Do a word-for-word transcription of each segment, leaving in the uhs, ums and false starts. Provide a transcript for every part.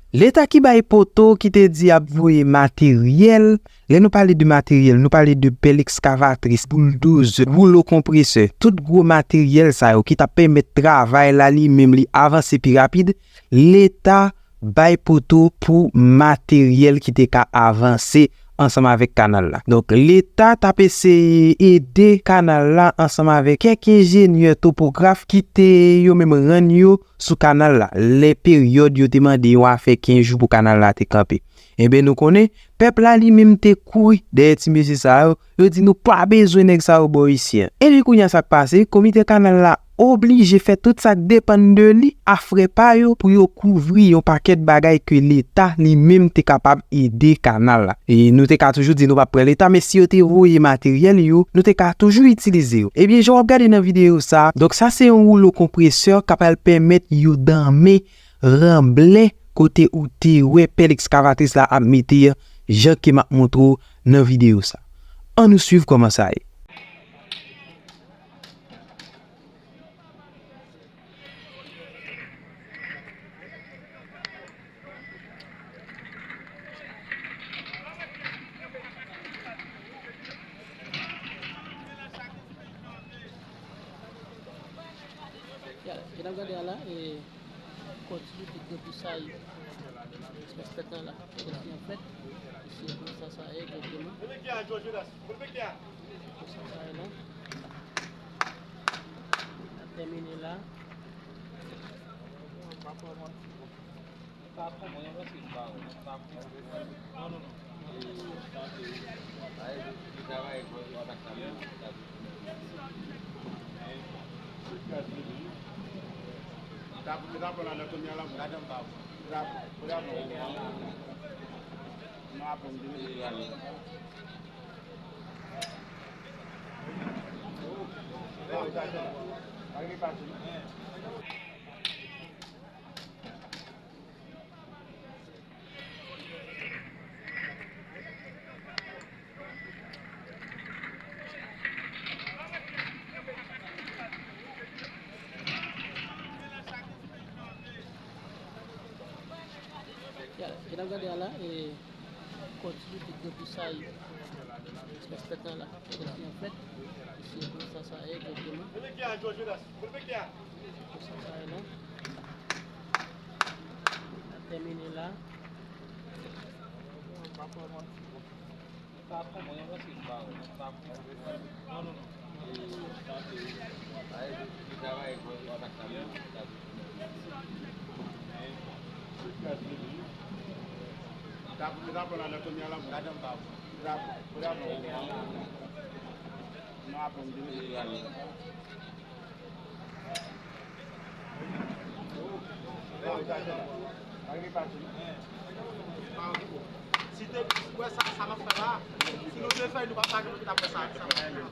Leta ki bay poto, ki te di ap voye materyèl. Lè nou pale de materyèl, nou pale de pèl ekskavatris, bouldozè, woulo konpresè, tout gwo materyèl sa yo ki t ap pèmèt travay la li menm li avanse pi rapid. Leta bay poto pou materyèl ki te ka avanse ansanm avèk kanal la. Donk, Leta t ap eseye ede kanal la ansanm avèk kèk enjenyè topograf ki te yo menm rann yo sou kanal la, lè peryòd yo te mande yo a fè kenz jou pou kanal la te kanpe. Enben, nou konnen, pèp la li menm te kouri dèyè ti mesye sa yo, yo di nou pa bezwen nèg sa yo bò isi an. Enben, kounye a sa k pase, komite kanal la oblije fè tout sa k depann de li a frè pa yo pou yo kouvri yon pakèt bagay ke Leta li menm te kapab ede kanal la. E nou te ka toujou di nou p ap pran Leta, men si yo te voye materyèl yo, nou te ka toujou itilize yo. Ebyen, jan w ap gade nan videyo sa, donk sa se yon woulo konpresè k ap al pèmèt yo danmen ranblè kote ou te wè pèl ekskavatris la ap mete an, jan ke m ap montre w nan videyo sa. Ann nou swiv kòman sa ye. Ya, e n ap gade a la, e, kontinite granplisay espès pèt la la, ki an fèt, isi e konsa sa ye egzakteman. Konsa sa ye la. N ap tèmine la. Ya, e n ap gade a la, e, kontinite granplisay espès pèt la la, ki an fèt, isi e konsa sa ye egzakteman. Konsa sa ye la. N ap tèmine la. Si te wè sa, sa m ap fè la, si nou te fè, nou pa t gen moun ki t ap fè sa, sa m ap fè la.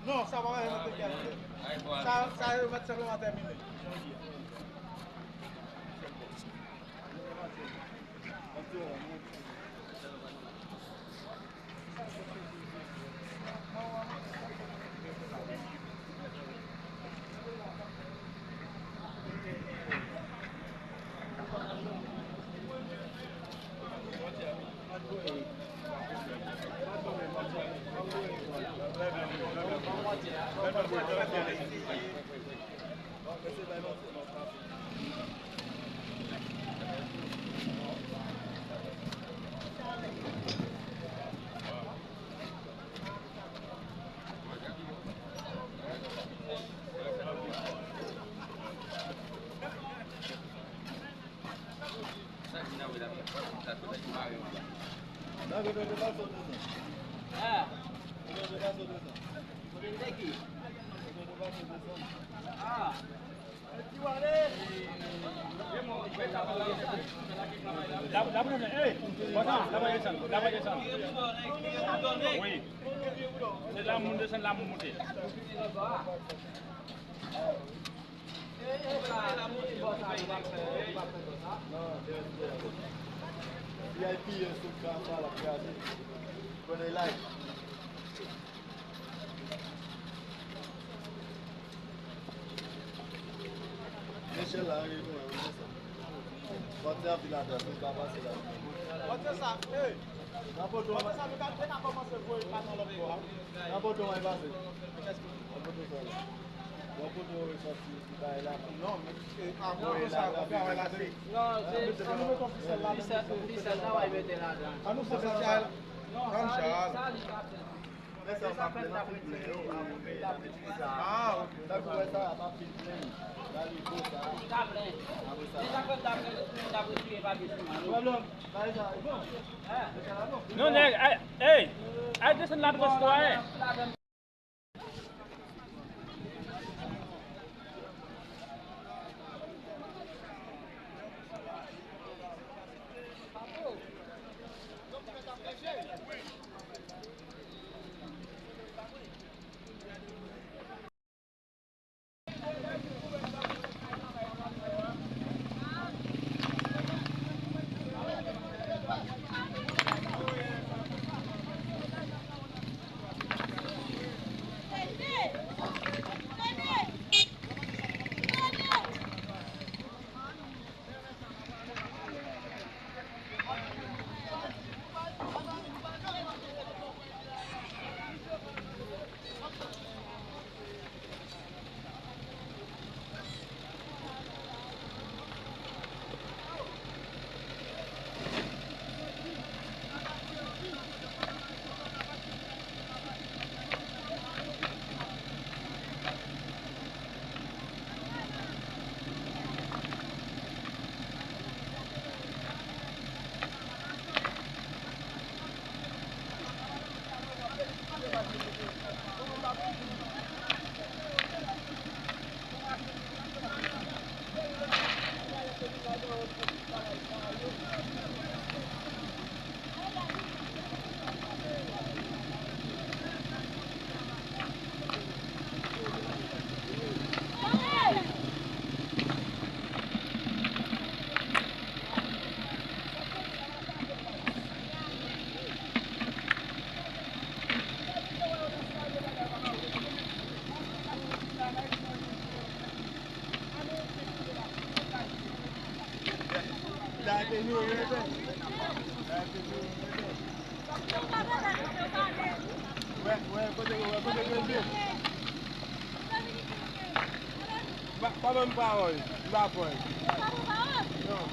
Non, sa pa mete kè. Sa, sa yo mèt senpleman tèmine. La, la, la, ey, konsa, la, la, la. Wi. Se la moun desann, la moun monte. V I P sou ka sa l ap kraze. Konnen live. Michel la, antre pou mwen, wi, se sa. Pòt se anpil adan, se pa pase la. Pòt se sa, ey. Nan poto, pòt se sa, nou ka, nou ka kòmanse voye pa nan lòt bò a. Nan poto, mwen pase. Nan poto, sa la. Nan poto, resòti, sou bagay la. Non, men, e, avan, voye sa, la, travay la, se. Non, se, an nou met yon fisèl la, fisèl, fisèl la, w a mete ladan. An nou fè sa, non, sa li, sa li pa fè. Men sa pa plen, nan pil plen yo, a, ou peye la piti sa. Ah, ok. Sa kou wè sa, pa pil plen. La li gwo sa. Li ka plen. Apre sa. Men sa fè ta plen, ta retire papye sou mwen. Pwoblèm, bagay sa, e bon. Men sa la bon. Non, nèg, ay, ey, al desann la twò, eh. Pa ban m pawòl, m pa pran. Non.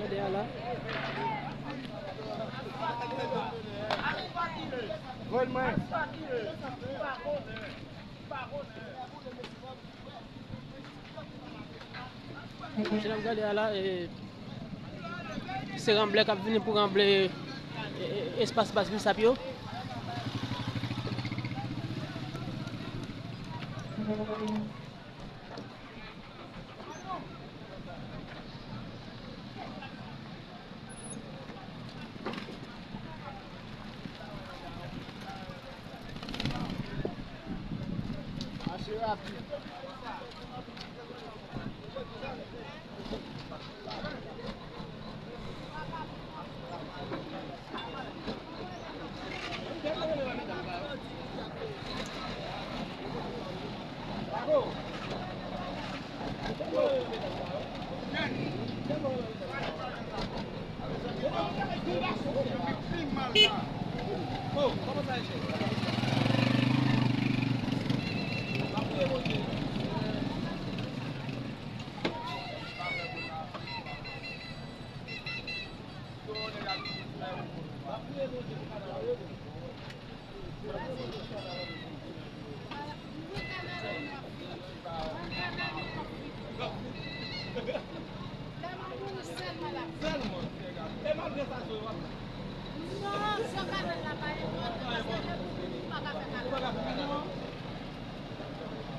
Gade a la. Voy mwen. Jan n ap gade a la, e, se ranblè k ap vini pou ranble, e, e, espas baz Bisap yo. Mache rapid.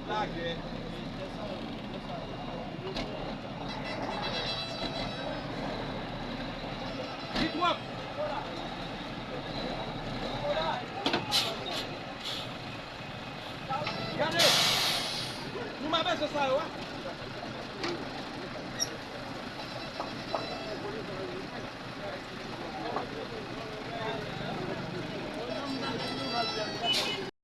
Lagè. Li twòp. Gade. Nou pa bezwen sa yo, a.